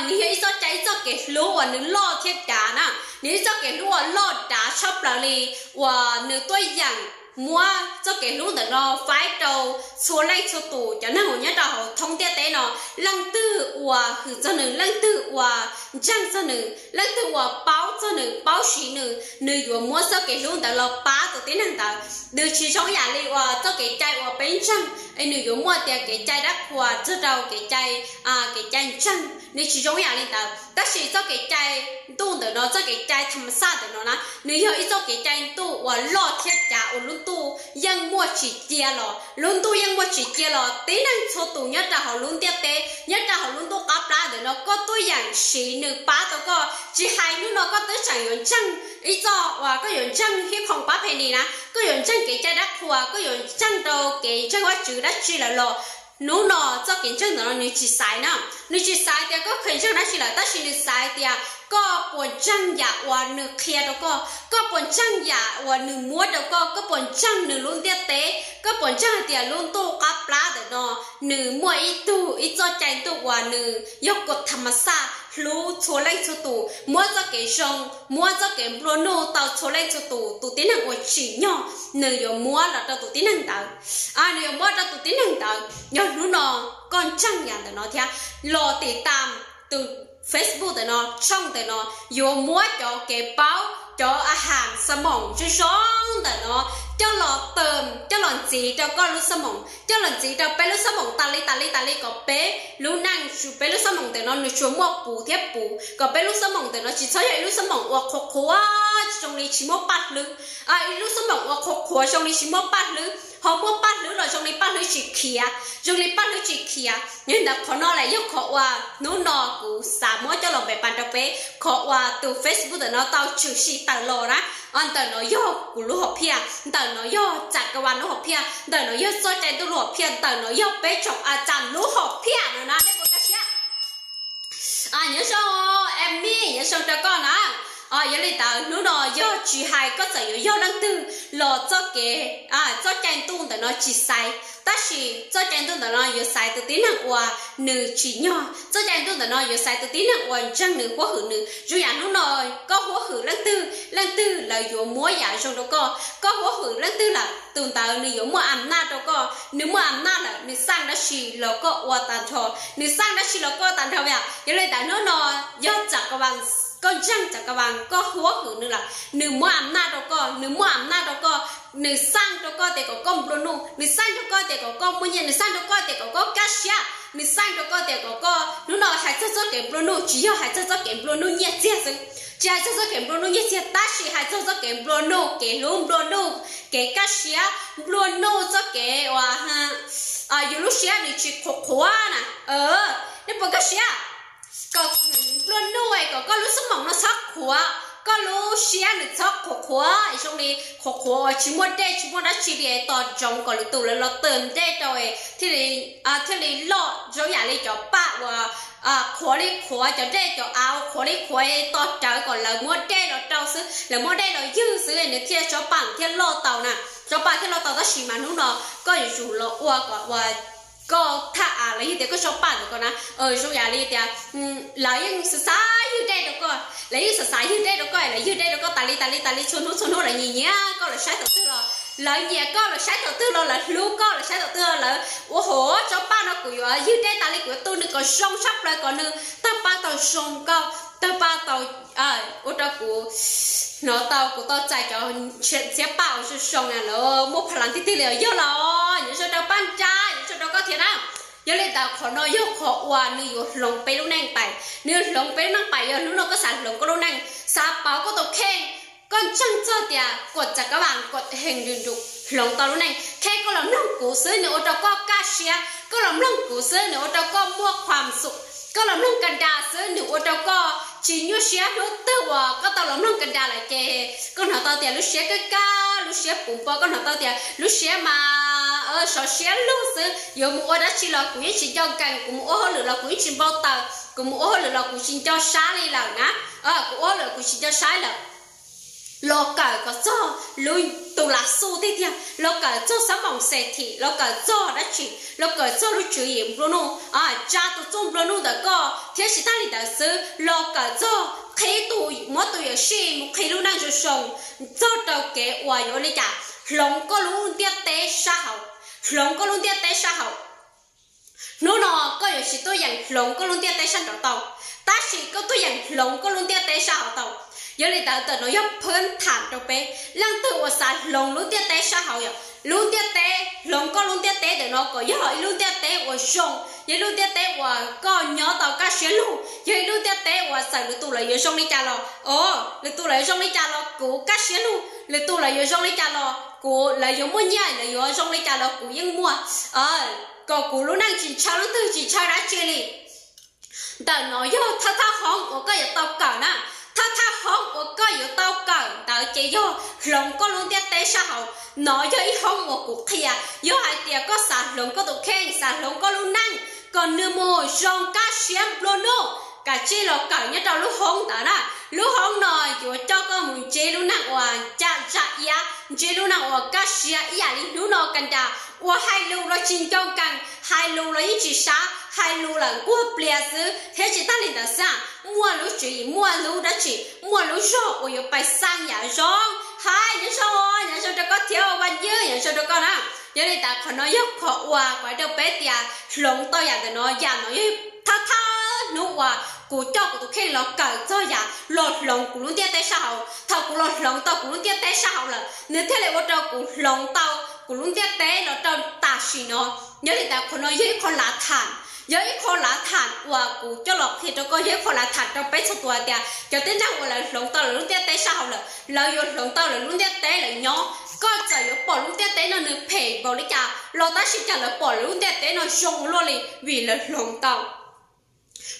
Nws yog ib txoj cai, ib txoj kev hlub uas nws loj thiab dav na, nws ib txoj kev hlub uas loj dav tshaj plaws li, uas nws tuaj yeem muab txoj kev hlub ntawm no faib rau txhua leej txhua tus cov neeg uas nyob rau hauv thoob ntiaj teb no. Leej twg uas hwm txog nws, leej twg uas ntseeg txog nws, leej twg uas paub txog nws, paub siv nws, nws yuav muab txoj kev hlub ntawd los pab tus tib neeg ntawd. Nws tsis zoo ib yam li uas txoj kev cai uas peb ntseeg, nws yuav muaj tias kev cai dab qhuas txog rau kev cai, kev cai ntseeg, nws tsis zoo ib yam li ntawd. Tab sis txoj kev cai ntuj ntawm no, txoj kev cai tham mas xaj ntawm no na, nws yog ib txoj kev cai ntuj uas loj thiab dav uas lub ntuj yeej muaj tsis cia los, lub ntuj yeej muaj tsis cia los. Tib neeg txhua tus nyob rau hauv lub ntiaj teb, nyob rau hauv lub ntuj qab plab ntawm no, koj tuaj yeem siv nws pab tau koj. Tsis hais hnub no koj twb tseem yuav ntseeg ib txoj uas koj yuav ntseeg hib khoom pab phe ni na, koj yuav ntseeg kev cai dab qhuas, koj yuav ntseeg rau kev ntseeg Vajtswv dab tsi lawm los, hnub no txoj kev ntseeg ntawm no nws tsis xaiv na, nws tsis xaiv tias koj kheev ntseeg dab tsi lawm, tab sis nws xaiv tias koj puas ntseeg yam uas nws qhia rau koj, koj puas ntseeg yam uas nws muab rau koj, koj puas ntseeg nws lub ntiaj teb, koj puas ntseeg hais tias lub ntuj qab plab ntawm no nws muaj ib tug, ib txoj cai ntuj uas nws yog kod tham mas xaj, hlub txhua leej txhua tus, muab txoj kev zoo, muab txoj kev nplua nuj tau txhua leej txhua tus, tus tib neeg uas tsim nyog nws yuav muab los rau tus tib neeg ntawd. Nws yuav muab rau tus tib neeg ntawd. Yog hnub no koj ntseeg yam ntawm no thiab, los tim tam tus Facebook ntawm no, tshooj ntawm no, yuav muab cov kev paub, cov a has xa moos zoo zoo ntawm no coj los tawm, coj los ntxiv rau koj lub xab moos, coj los ntxiv rau peb lub xab moos tas li tas li tas li kom peb lub neej, peb lub xab moos ntawm no nws tsuas muaj puv thiab puv, kom peb lub xab moos ntawm no tsis txhob yog ib lub xab moos uas qhuav qhuav, tsis zoo li tsis muaj paj hlwb. Ib lub xab moos uas qhuav qhuav zoo li tsis muaj paj hlwb, ho muaj paj hlwb los zoo li paj hlwb tsis khiav, zoo li paj hlwb tsis khiav. Yog li ntawd qhov no lawm yog qhov uas hnub no kuv xav muab coj los npes pas rau peb, qhov uas tus Facebook ntawm no tau tshwm sim tawm los na. Ntawm no yog kuv lub hom phiaj, ntawm no yog Txam Ka Vas lub hom phiaj, ntawm no yog txoj cai ntuj lub hom phiaj, ntawm no yog peb tsoom a txam lub hom phiaj no na, nej puas kaj siab? Nyob zoo, Amy, nyob zoo rau koj na. Yog li ntawd hnub no yog tsis hais koj txawm yuav yog leej twg los txoj kev, txoj cai ntuj ntawm no tsis xaiv, tab sis txoj cai ntuj ntawm no yuav xaiv tus tib neeg uas nws tsim nyog, txoj cai ntuj ntawm no yuav xaiv tus tib neeg uas ntseeg nws, huab hwm nws. Zoo yam hnub no koj huab hwm leej twg, leej twg lawv yuav muab yam zoo rau koj. Koj huab hwm leej twg lawm, tus ntawd nws yuav muaj am naj rau koj, nws muaj am naj lawm nws xaj dab tsi los koj ua tag nrho, nws xaj dab tsi los koj ua tag nrho yom. Yog li ntawd hnub no yog Txam Ka Vas, koj ntseeg Txam Ka Vas, koj huab hwm nws lawm, nws muab am naj rau koj, nws muaj am naj rau koj, nws xaj rau koj tias kom koj nplua nuj, nws xaj rau koj tias kom koj muaj nyiaj, nws xaj rau koj tias kom koj kaj siab, nws xaj rau koj tias kom koj, hnub no hais txog txoj kev nplua nuj tsis yog hais txog txoj kev nplua nuj nyiaj txiag xwb, tsis hais txog txoj kev nplua nuj nyiaj txiag, tab sis hais txog txoj kev nplua nuj, kev hlub nplua nuj, kev kaj siab nplua nuj, txoj kev uas yus lub siab nws tsis qhuav qhuav na. Nej puas kaj siab? Kom nplua nuj kom koj lub xab moos no txhob qhuav, koj lub siab nws txhob qhuav qhuav zoo li qhuav qhuav uas tsis muaj dej tsis muaj dab tsi li, tos ntsoov kom lwm tus lawv los twm dej rau thiaj li, thiaj li loj zoo yam li cov paj uas qhuav li qhuav, cov dej cov av qhuav li qhuav, tos rawv kom lawv muab dej los rau xwb, lawv muab dej los ywg xwb nws thiaj, tsob paj thiaj loj tau na. Tsob paj thiaj loj tau, tab sis mas hnub no koj yuav tsum los ua kom uas koj thaj av los yog tias koj tsob paj ntawm ko na, zoo yam li tias lawv yeej xav xav ywg dej rau koj, lawv yeej xav xav ywg dej rau koj, lawv ywg dej rau koj tas li tas li tas li txhua hnub txhua hnub, lawv nyiam nyiam koj los saib thaum twg los, lawv nyiam koj los saib thaum twg los, lawv hlub koj los saib thaum twg los, lawv ua hauv tsob paj no kuv yuav ywg dej tas li kuv yuav tu nws kom zoo tshaj plaws, kom nws tawg paj tau zoo nkauj, tawg paj tau ua rau kuv hnov tau, kuv tau txais cov txiab paj uas zoo zoo na, lawv muaj pha las tiag tiag li os. Yog los nyob zoo rau Paj Nra, nyob zoo rau koj thiab na. Yog li ntawd qhov no yog qhov uas nws yuav hloov peb lub neej pais, nws yuav hloov peb lub neej pais. Yog hnub no koj xav hloov koj lub neej, xav pauv koj tus kheej, koj ntseeg txog tias kuam txav kab vas kuam hees nrus nrus hloov tau lub neej, kheej koj los mloog kuv xwb nws ua rau koj kaj siab, koj los mloog kuv xwb nws ua rau koj muaj khuam xum, koj los mloog kas das xwb nws ua rau koj tsis nyuaj siab. Hnub twg uas koj tau los mloog kas das lawm ces koj hnov tau tias lub siab kaj kaj, lub siab puv npo, koj hnov tau tias lub siab mas sov siab lug xwb, yuav mus ua dab tsi los kuv yeej tsis nco nkees, kuv mus ua hauj lwm los kuv yeej tsis npau taws, kuv mus ua hauj lwm los kuv tsis nco sab li lawm na. Kuv ua hauj lwm kuv tsis nco sab lawm. Los kawm kom txog lub tus lav xu tiag tiag, los kawm txog xab moos xes thim, los kawm txog dab tsi, los kawm txog lub tswv yim nplua nuj, tsa tus txuj nplua nuj ntawm koj, thiab tsis tag li ntawd xwb los kawm txog qhib tus, muab tus yuam sij mus qhib lub neej zoo zoo, txog rau kev uas yuav ua li cas hloov koj lub ntiaj teb sab hauv, hloov koj lub ntiaj teb sab hauv. Hnub no koj yuav tsis tuaj yeem hloov koj lub ntiaj teb sab nraud tau, tab sis koj tuaj yeem hloov koj lub ntiaj teb sab hauv tau. Yog li ntawd ntawm no yog phwb tham rau peb leej twg uas xav hloov lub ntiaj teb sab hauv, yog lub ntiaj teb, hloov koj lub ntiaj teb ntawm no kom yog ib lub ntiaj teb uas zoo, yog ib lub ntiaj teb uas koj nyob tau kaj siab lug, yog ib lub ntiaj teb uas txawm lwm tus lawv yuav zoo li cas los, o, lwm tus lawv yuav zoo li cas los kuv kaj siab lug, lwm tus lawv yuav zoo li cas los kuv, lawv yuav muaj nyiaj, lawv yuav zoo li cas los kuv yeej muaj, kom kuv lub neej tsis ntshaw leej twg tsis ntshaw dab tsi li. Ntawm no yog thawj thawj hoob uas koj yuav tau kawm na, thawj thawj hoob uas koj yuav tau kawm ntawd ces yog hloov koj lub ntiaj teb sab hauv. No yog ib hoob uas kuv qhia, yog hais tias koj xav hloov koj tus kheej, xav hloov koj lub neej kom nws mus zoo kaj siab nplua nuj, kav tsij los kawm nyob rau lub hoob ntawd na. Lub hoob no yuav coj koj mus ntsib lub neej uas ncaj ntsaj iab, ntsib lub neej uas kaj siab ib yam li hnub no kas das, uas hais lus los tsis nco nkees, hais lus los yeej tsis sab, hais lus lawm nquag plias xwb. Thiab tsis tag li ntawd xwb, muaj lub tswv yim, muaj lub dab tsi, muaj lub zog uas yuav pais xaj yam zoo. Hais nyob zoo, nyob zoo rau koj thiab ua Vaj Ywg, nyob zoo rau koj na. Yog li ntawd qhov no yog qhov uas kuv hais rau peb tias hloov tau yam ntawm no, yam no yog thawj thawj hnub uas kuv coj kuv tus kheej los kawm txog yam los hloov kuv lub ntiaj teb sab hauv. Thaum kuv los hloov tau kuv lub ntiaj teb sab hauv lawm, nws thiaj li ua rau kuv hloov tau kuv lub ntiaj teb los rau tam sim no. Yog li ntawd qhov no yog ib qho lav tham, yog ib qho lav tham uas kuv coj los qhia rau koj, yog ib qho lav tham rau peb txhua tus hais tias cov tib neeg uas lawv hloov tau lawv lub ntiaj teb sab hauv lawm, lawv yuav hloov tau lawv lub ntiaj teb lawv nyob. Koj txawm yuav pom lub ntiaj teb no nws phem npaum li cas los tab sis cas lawv pom lawv lub ntiaj teb no zoo ua luaj li vim lawv hloov tau,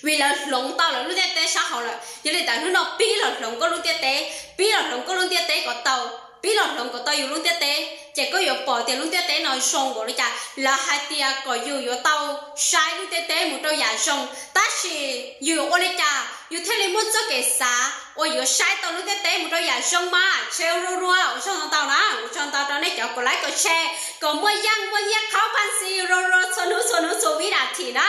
vim lawv hloov tau lawv lub ntiaj teb sab hauv lawm. Yog li ntawd hnub no pib los hloov koj lub ntiaj teb, pib los hloov koj lub ntiaj teb kom tau, pib los hloov kom tau yus lub ntiaj teb, ces koj yuav pom tias lub ntiaj teb no zoo npaum li cas. Lawv hais tias kom yus yuav tau saib lub ntiaj teb mus rau yam zoo, tab sis yus yuav ua li cas yus thiaj li muaj txoj kev xav uas yuav saib tau lub ntiaj teb mus rau yam zoo mas? Ntshe ua rau rau ua tsaug ntau na, ua tsaug ntau rau nej cov kom like kom share, kom muaj yeej muaj nyiaj khaub paj xi rau rau txhua hnub txhua hnub txhua vib nas this na,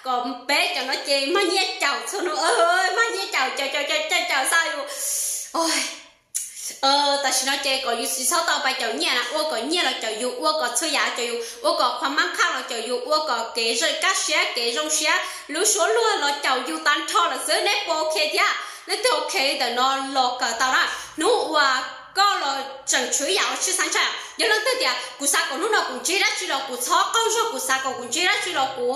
kom peb cov no ces mag nyiaj caum txhua hnub, mag nyiaj caum caum caum caum caum xav yus. Tam sim no ces kom yus tsis txhob tau pais caum nyiaj na, ua kom nyiaj los caum yus, ua kom txhua yam caum yus, ua kom qhov mab qhaj los caum yus, ua kom kev kaj siab kev zoo siab lub suab luag los caum yus tag nrho lawm xwb. Nej puas ok thiab? Leej twg ok ntawm no los kawm tau na. Hnub uas koj los tseem tshuav ib yam uas tshwj xeeb tshaj, yog leej twg tias kuv xav kom hnub no kuv ntsib dab tsi los kuv txhob qaug zog, kuv xav kom kuv ntsib dab tsi los kuv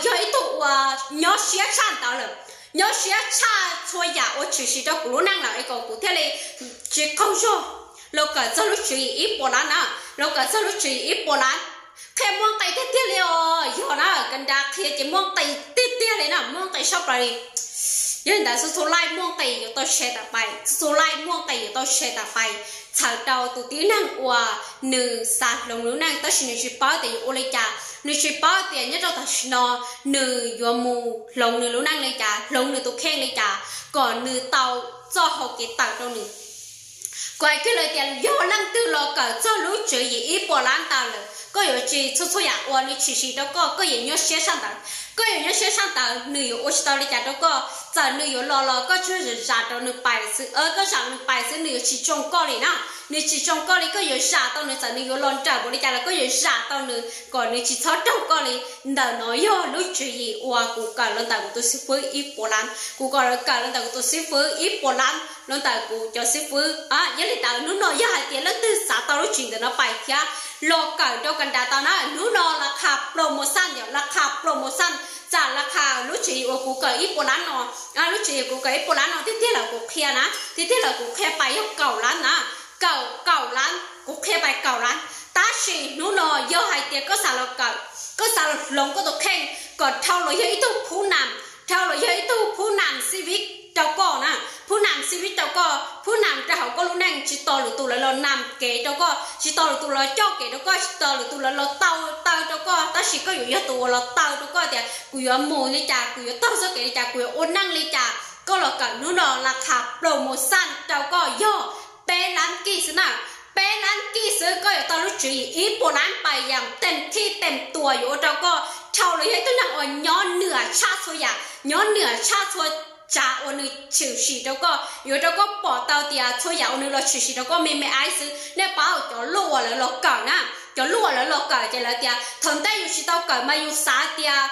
yog ib tug uas nyob siab tshaj ntawd lawm, nyob siab tshaj txhua yam uas tshwm sim rau kuv lub neej lawm es kom kuv thiaj li tsis qaug zog. Los kawm txog lub tswv yim ib puas lab na, los kawm txog lub tswv yim ib puas lab. Qhia muaj nqis tiag tiag li os, yog na, kas das qhia ces muaj nqis tiag tiag li na, muaj nqis sab plaws li. Yog li ntawd txhua txhua laij muaj nqis yuav tau share tas pais, txhua txhua laij muaj nqis yuav tau share tas pais, txhawm rau tus tib neeg uas nws xav hloov lub neej tab sis nws tsis paub tias yuav ua li cas, nws tsis paub tias nyob rau tam sim no nws yuav mus hloov nws lub neej li cas, hloov nws tus kheej li cas kom nws tau txoj hau kev tawm rau nws. Kuv hais kiag lawm tias yog leej twg los kawm txog lub tswv yim ib puas lab ntawd lawm, koj yuav tsis, txhua txhua yam uas nws tshwm sim rau koj, koj yuav nyuaj siab sab ntawd. Koj yuav nyuaj siab sab ntawd, nws yuav ua tsis tau li cas rau koj. Txawm nws yuav los los koj tsuas zam rau nws pais xwb, koj zam nws pais xwb, nws yuav tsis tsoo koj li na. Nws tsis tsoo koj li, koj yuav zam tau nws, txawm nws yuav los nrawm npaum li cas los koj yuav zam tau nws kom nws tsis txhob raug koj li. Ntawm no yog lub tswv yim uas kuv kawm los ntawm kuv tus xib fwb ib puas lab, kuv kawm los ntawm kuv tus xib fwb ib puas lab, los ntawm kuv cov xib fwb. Yog li ntawd hnub no yog hais tias leej twg xav tau lub tswv yim ntawm no pais thiab los kawm rau kas das tau na, hnub no las khas ploos mus xaj, yog las khas ploos mus xaj, txawm las khas lub tswv yim uas kuv kawm ib puas lab no, lub tswv yim kuv kawm ib puas lab no tiag tiag lawm kuv qhia na, tiag tiag lawm kuv qhia pais yog kaum lab na, kaum, kaum lab, kuv qhia pais kaum lab. Tab sis hnub no yog hais tias koj xav los kawm, koj xav los hloov koj tus kheej kom dhau los yog ib tug phub nam, dhau los yog ib tug phub nam xib vib rau koj na, phub nam xib vib rau koj, phub nam rau hauv koj lub neej, tsis tos lwm tus lawv los nam kev rau koj, tsis tos lwm tus los coj kev rau koj, tsis tos lwm tus lawv los taw taw rau koj, tab sis koj yuav yog tus uas los taw rau koj tias kuv yuav mus li cas, kuv yuav taug txoj kev li cas, kuv yuav ua neej li cas. Koj los kawm hnub no las khas ploos mus xaj rau koj yog peb lab kij xwb na, peb lab kij xwb koj yuav tau lub tswv yim ib puas lab pais yam teem thij teem tuas, yuav ua rau koj dhau los yog ib tug neeg uas nyob nws tshaj txhua yam, nyob nws tshaj txhua tsav uas nws tshwm sim rau koj, yuav ua rau koj pom tau tias txhua yam uas nws los tshwm sim rau koj me me aib xwb. Nej paub cov luj uas lawv los kawm na, cov luj uas lawv los kawm ces lawv tias thaum ntej yus tsis tau kawm mas yus xav tias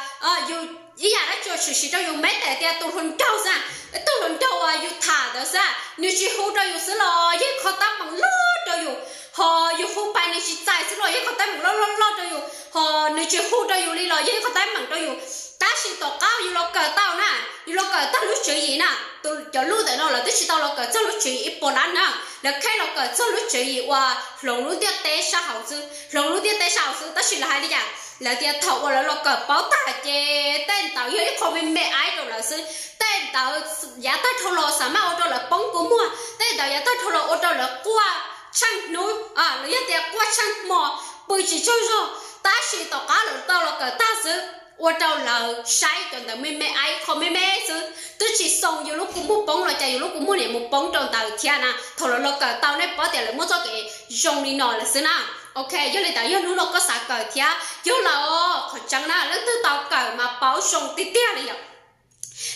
yus ib yam dab tsi tshwm sim rau yus, me ntsis tias tus hluas nraug xwb, tus hluas nraug uas yus tham ntawd xwb, nws tsis hu rau yus xwb los yeej kho teeb meem loj rau yus, ho yus hu pais nws tsis txais xwb los yeej kho teeb meem loj loj loj rau yus, ho nws tsis hu rau yus li los yeej kho teeb meem rau yus. Tab sis tom qab yus los kawm tau na, yus los kawm txog lub tswv yim na, cov luj ntawm no lawv twb tsis tau los kawm txog lub tswv yim ib puas lab na, lawv kheej los kawm txog lub tswv yim uas hloov lub ntiaj teb sab hauv xwb, hloov lub ntiaj teb sab hauv xwb. Tab sis lawv hais li cas? Lawv tias thaum uas lawv los kawm paub tag ces tej ntawd yog ib qho me me aib rau lawv xwb. Tej ntawd yav tag dhau los xav maj ua rau lawv poob kua muag, tej ntawd yav tag dhau los ua rau lawv quaj tsheej hnub, los yog tias quaj tsheej hmo, pw tsis tsaug zog. Tab sis tom qab lawv tau los kawm tag xwb, ua rau lawv saib cov ntawd me me aib, qho me me xwb, twb tsis xoo yus lub kua muag poob los cas yus lub kua muag niam mus poob rau ntawd thiab na. Thaum lawv los kawm tau nej paub tias lawv muaj txoj kev zoo li no lawm xwb na. Ok, yog li ntawd yog hnub no koj xav kawm thiab yog lawm, qhov tseeb na leej twg tau kawm mas paub zoo tiag tiag li yom.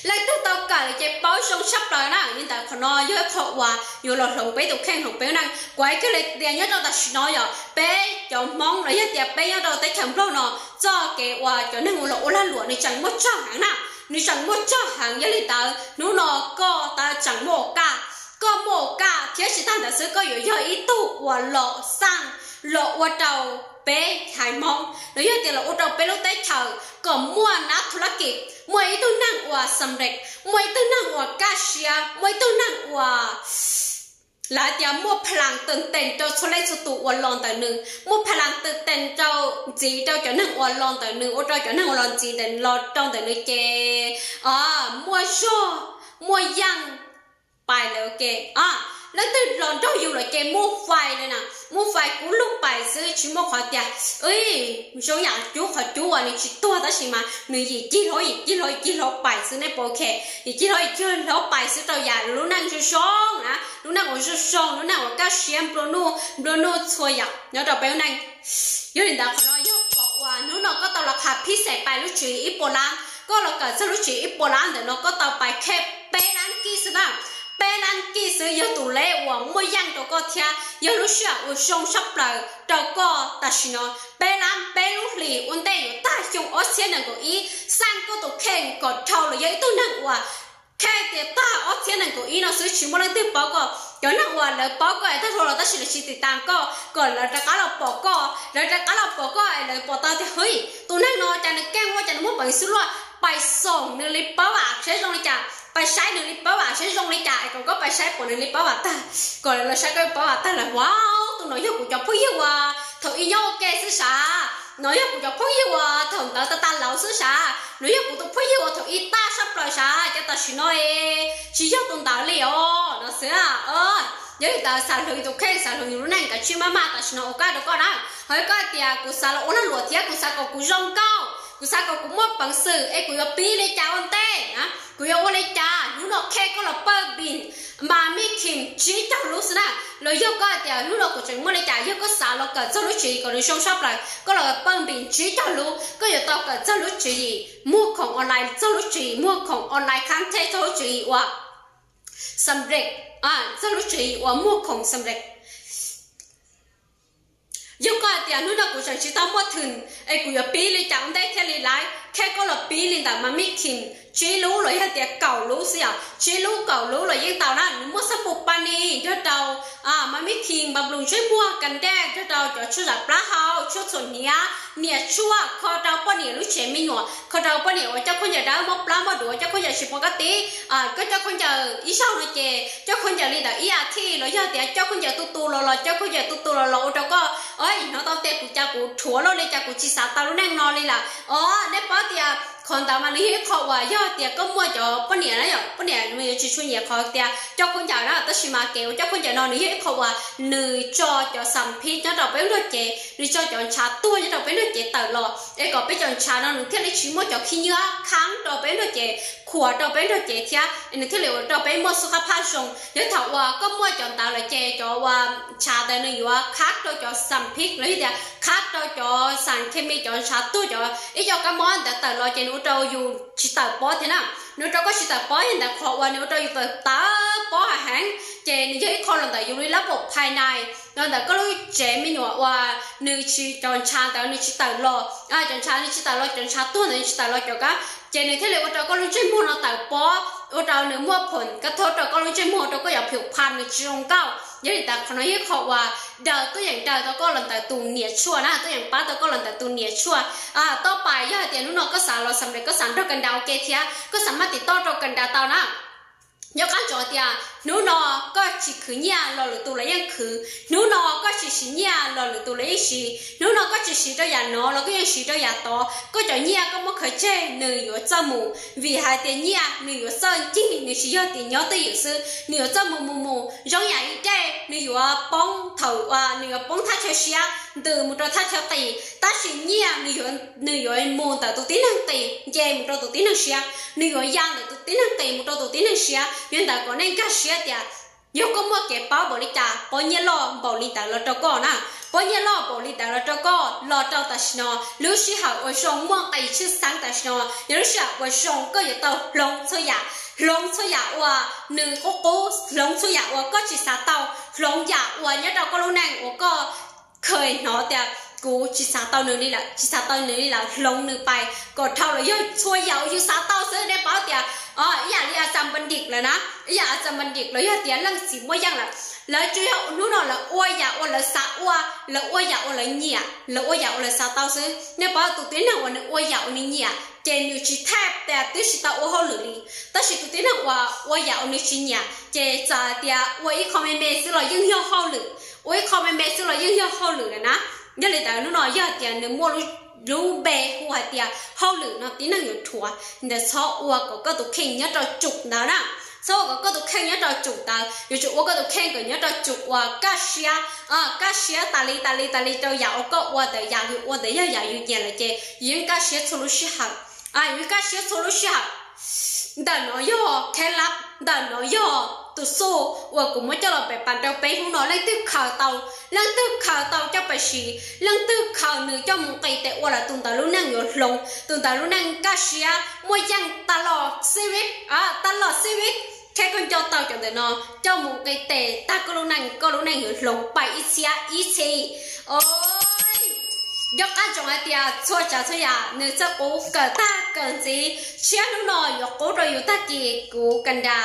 Leej twg tau kawm ces paub zoo tshaj plaws na. Li ntawd qhov no yog ib qho uas yuav los hloov peb tus kheej, hloov peb lub neej. Kuv hais kiag li tias nyob rau tam sim no yog peb cov Hmoob los yog tias peb nyob rau teb chaws Nplog no, txoj kev uas cov neeg uas los ua lag luam nws tseem muaj tsawg heev na, nws tseem muaj tsawg heev. Yog li ntawd hnub no koj tseem muaj ua kaj, koj muaj ua kaj thiab tsis tag ntawd xwb koj yuav yog ib tug uas los xaj los ua rau peb haiv Hmoob los yog tias los ua rau peb lub teb chaws kom muaj nab thu lab kis, muaj ib tug neeg uas xam rem, muaj ib tug neeg uas kaj siab, muaj ib tug neeg uas lawv tias muaj pha las twm tees rau txhua leej txhua tus uas los ntawm nws, muaj pha las twm tees rau ntxiv rau cov neeg uas los ntawm nws, ua rau cov neeg uas los ntxiv los rau ntawm nws ces muaj zog, muaj yeej pais lawm ke. Leej twg los nrog yus lawm ces muaj fais li na, muaj fais kub lug pais xwb, tsis muaj qhov tias zoo yam cub qhov cub uas nws tsis tuag tab sis mas nws yim cig hlo yim cig hlo yim cig hlo pais xwb, nej puas ok? Yim cig hlo yim cig hlo pais xwb rau yam lub neej zoo zoo na, lub neej uas zoo zoo, lub neej uas kaj siab nplua nuj, nplua nuj txhua yam nyob rau peb lub neej. Yog li ntawd qhov no yog qhov uas hnub no koj tau los qha phij xeem pais lub tswv yim ib puas lab, koj los kawm txog lub tswv yim ib puas lab ntawm no koj tau pais khej peb lab kij xwb na. Peb lab kij xwb yog tus leb uas muaj yeej rau koj thiab yog lub sij hawm uas zoo tshaj plaws rau koj tam sim no. Peb lab peb lub hlis ua ntej yuav tag xyoo ob txhiab nees nkaum ib, xaj koj tus kheej kom dhau los yog ib tug neeg uas khej tias tag ob txhiab nees nkaum ib no xwb tsis muaj leej twg paub koj. Cov neeg uas lawv paub koj es tag dhau los tab sis lawv tsis tiv tas koj, kom lawv rov qab los pom koj, lawv rov qab los pom koj es lawv pom tau tias hwj, tus neeg no cas nws keej ua cas nws muaj peev xwm luaj, pais xoom nws li paub vam saib zoo li cas, pais saib nws li paub vam saib zoo li cas es kom koj pais saib pom nws li paub vam tag, kom lawv los saib koj li paub vam tag lawm, vauv, tus no yog kuv cov phooj ywg uas thaum ub nyob ua ke xwb sav. No yog kuv cov phooj ywg uas thaum ntawd tag tag lauv xwb sav, no yog kuv tus phooj ywg uas thaum ub tag sab plaws sav, ces tam sim no tsis yog tus ntawd li os no xwb. Yog li ntawd xav hloov yus tus kheej, xav hloov yus lub neej kav tsij maj maj tam sim no ua kaj rau koj na. Ho koj hais tias kuv xav los ua lag luam thiab kuv xav kom kuv zoo nkauj, kuv xav kom kuv muaj peev xwm es kuv yuav pib li cas ua ntej, kuv yuav ua li cas, hnub no khej koj los pawj npis Mami Kim tsib caug lub xwb na. Los yog koj hais tias hnub no kuv tseem muaj li cas, yog koj xav los kawm txog lub tswv yim kom nws zoo sab plaws, koj los pawj npis tsib caug lub, koj yuav tau kawm txog lub tswv yim muag khoom online, txog lub tswv yim muag khoom online khab thej, txog lub tswv yim uas xam rem, txog lub tswv yim uas muag khoom xam rem. Yog koj hais tias hnub no kuv tseem tsis tau muaj thwm es kuv yuav pib li cas ua ntej thiaj li laiv, khej koj los pib li ntawm Mami Kim tsib lub los yog tias kaum lub xwb yom, tsib lub kaum lub los yeej tau na. Nws muaj xab npum pa ni nrog rau Mami Kim, npa nploos ntsej muag, kas dej nrog rau cov tshuaj zam plaub hau, tshuaj txhuam hniav, niam tshuaj, kho rau poj niam lub tsev me nyuam, kho rau poj niam uas coj khaub ncaws dawb, muaj plab muaj duav, coj khaub ncaws tsis pom kab tib, koj coj khaub ncaws ib zaug no ces coj khaub ncaws li ntawm ib as thiv los yog tias coj khaub ncaws tu tu los los coj khaub ncaws tu tu los los ua rau koj hnov tau tias kuv cas kuv rhuav loj li cas, kuv tsis xav tau lub neej no li lawm os. Nej paub tias qhov ntawd mas nws yog ib qho uas yog tias koj muaj cov poj niam na yom, poj niam nws yuav tsis tshua nyiam qhov tias coj khaub ncaws na, tab sis mas kev uas coj khaub ncaws no nws yog ib qho uas nws tso cov xam phib nyob rau peb lub nrog cev, nws tso cov ntshav tuag nyob rau peb lub nrog cev tawm los es kom peb cov ntshav no nws thiaj li tsis muaj cov khib nyiab khab rau peb lub nrog cev, khuam rau peb lub nrog cev thiab es nws thiaj li ua rau peb muaj xub qab phaj zoo. Yog thaum uas koj muaj cov ntawd lawm ces cov uas ntshav ntawd nws yuav khab rau cov xam phib los yog tias khab rau cov xam khes mis, cov ntshav tuag, cov ib co kab mob ntawd tawm los ces nws ua rau yus tsis tawm pob thiab na. Nws ua rau koj tsis tawm pob, yog ntawd qhov uas nws ua rau yus tawm tawm pob heev heev ces nws yog ib qho los ntawm yus li lab pom phai nais los ntawm koj lub tsev me nyuam uas nws tsis, cov ntshav ntawd nws tsis tawm los, cov ntshav nws tsis tawm los, cov ntshav tuag ntawd nws tsis tawm los cov kab, ces nws thiaj li ua rau koj lub ntsej muag no tawm pob, ua rau nws muaj phoom kab thob rau koj lub ntsej muag, ua rau koj yuav phim pham nws tsis zoo nkauj. Yog li ntawd qhov no yog ib qho uas daws tuaj yeem daws tau koj los ntawm tus niam tshuaj na, tuaj yeem pab tau koj los ntawm tus niam tshuaj. Toj pais yog hais tias hnub no koj xav los xam rem, koj xav nrog kawg nrau ua ke thiab koj xav maj tim toj rau kawg nrau tau na. Nco qab ntsoov tias hnub no koj tsis khwv nyiaj los lwm tus los yeej khwv, hnub no koj tsis siv nyiaj los lwm tus los yeej siv, hnub no koj tsis siv rau yam no los koj yeej siv rau yam tod. Koj cov nyiaj koj muab khaws tseg nws yuav txawj mus, vim hais tias nyiaj nws yuav txawj ncig, nws tsis yog tias nyob twj ywm xwb, nws yuav txawj mus mus mus zoo yam li dej, nws yuav poob thaum uas nws yuav poob thaj chaw siab ntws mus rau thaj chaw qis, tab sis nyiaj nws yuav mus ntawm tus tib neeg qis nce mus rau tus tib neeg siab, nws yuav ya ntawm tus tib neeg qis mus rau tus tib neeg siab. Yog li ntawd kom nej nkag siab tias yog koj muaj kev paub npaum li cas, pob nyiaj loj npaum li ntawd los rau koj na, pob nyiaj loj npaum li ntawd los rau koj los rau tam sim no. Lub sij hawm uas zoo muaj nqis tshwj xeeb tam sim no yog lub sij hawm uas zoo, koj yuav tau hloov txhua yam, hloov txhua yam uas nws qub qub, hloov txhua yam uas koj tsis xav tau, hloov yam uas nyob rau koj lub neej uas koj kheev hnov tias kuv tsis xav tau nws li lawm, tsis xav tau nws li lawm, hloov nws pais kom dhau los yog txhua yam uas yus xav tau xwb. Nej paub tias ib yam li a xam npa ntim lawm na, ib yam a xam npa ntim los yog tias leej txiv muaj yeej lawm, lawv tsuas yog hnub no lawv ua yam uas lawv xav ua, lawv ua yam uas lawv nyiam, lawv ua yam uas lawv xav tau xwb. Nej paub tus tib neeg uas nws ua yam uas nws nyiam ces nws tsis thaj tias twb tsis tau ua hauj lwm li, tab sis tus tib neeg uas ua yam uas nws tsis nyiam ces txawm tias ua ib qho me me xwb los yeej yog hauj lwm, ua ib qho me me xwb los yeej yog hauj lwm lawm na. Yog li ntawd hnub no yog tias nws muaj lub npe hu hais tias hauj lwm no tib neeg yuav rhuav, ntawd txhob ua kom koj tus kheej nyob rau tsum ntawd na. Txhob ua kom koj tus kheej nyob rau tsum ntawd, yuav tsum ua koj tus kheej kom nyob rau tsum uas kaj siab, kaj siab tas li tas li tas li rau yam uas koj ua ntawd, yam yus ua ntawd yog yam yus nyiam lawm ces yus yeej kaj siab txhua lub sij hawm, yus yeej kaj siab txhua lub sij hawm. Ntawm no yog kheeb lab, ntawm no yog tus xuj uas kuv muab coj los pem pas rau peb hnub no, leej twg khaws tau, leej twg khaws tau coj pais siv, leej twg khaws nws coj mus nqis tes ua lawm tus ntawd lub neej yuav hloov, tus ntawd lub neej kaj siab muaj yeej tas los xib vib, tas los xib vib. Thiab koj nco tau cov ntawm no coj mus nqis tes tag koj lub neej, koj lub neej yuav hloov pais ib txhiab ib txhis. Nco qab ntsoov hais tias txhua tsav txhua yam nws txawj qub kawm tag kawm ntxiv, tshiab hnub no yuav qub rau yus tag kis kuv ka nra.